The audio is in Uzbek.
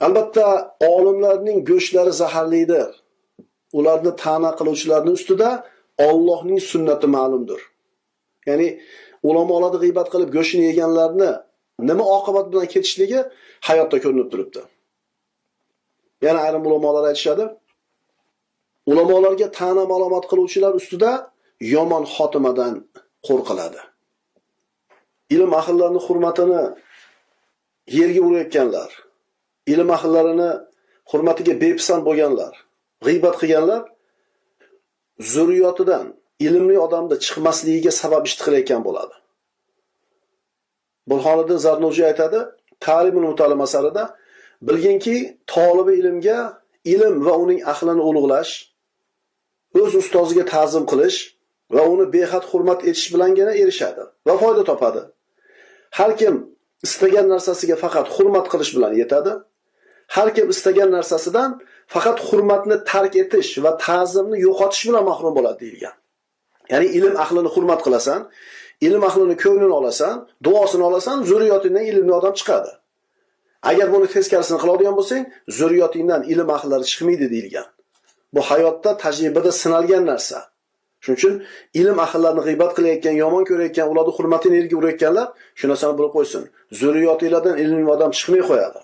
Albatta, olimlarning go'shtlari zaharlidir. Ularni ta'na qiluvchilarning ustida Allohning sunnati ma'lumdir. Ya'ni ulamolarni g'iybat qilib go'shtini yeganlarni nima oqibat bilan ketishligi hayotda ko'rinib turibdi. Yana ayrim ulamolar aytishadi, ulamolarga ta'na malomat qiluvchilar ustida yomon xotimadan qo'rqiladi. Ilm ahllarini hurmatini yerga urayotganlar, ilm ahllarini hurmatiga bepisand bo'lganlar, g'iybat qilganlar zurriyotidan ilmli odamda chiqmasligiga sabab ish qilayotgan bo'ladi. Burhoniddin Zarnujiy aytadi, Ta'limul muta'allim asarida, bilginki, tolibi ilmga ilm va uning ahlini ulug'lash, o'z ustoziga ta'zim qilish va uni behad hurmat etish bilangina erishadi va foyda topadi. Har kim istagan narsasiga faqat hurmat qilish bilan yetadi. Har kim istagan narsasidan faqat hurmatni tark etish va ta'zimni yo'qotish bilan mahrum bo'ladi deyilgan. Ya'ni ilm ahlini hurmat qilasan, ilm ahlini ko'nglini olasan, duosini olasan, zurriyotingdan ilmli odam chiqadi. Agar buni teskarisini qiladigan bo'lsang, zurriyotingdan ilm ahllari chiqmaydi deyilgan. Bu hayotda tajribada sinalgan narsa. Shuning uchun ilm ahllarini g'iybat qilayotgan, yomon ko'rayotgan, ularni hurmatini yerga urayotganlar shu narsani bilib qo'ysin. Zurriyotinglardan ilmli odam chiqmay qo'yadi.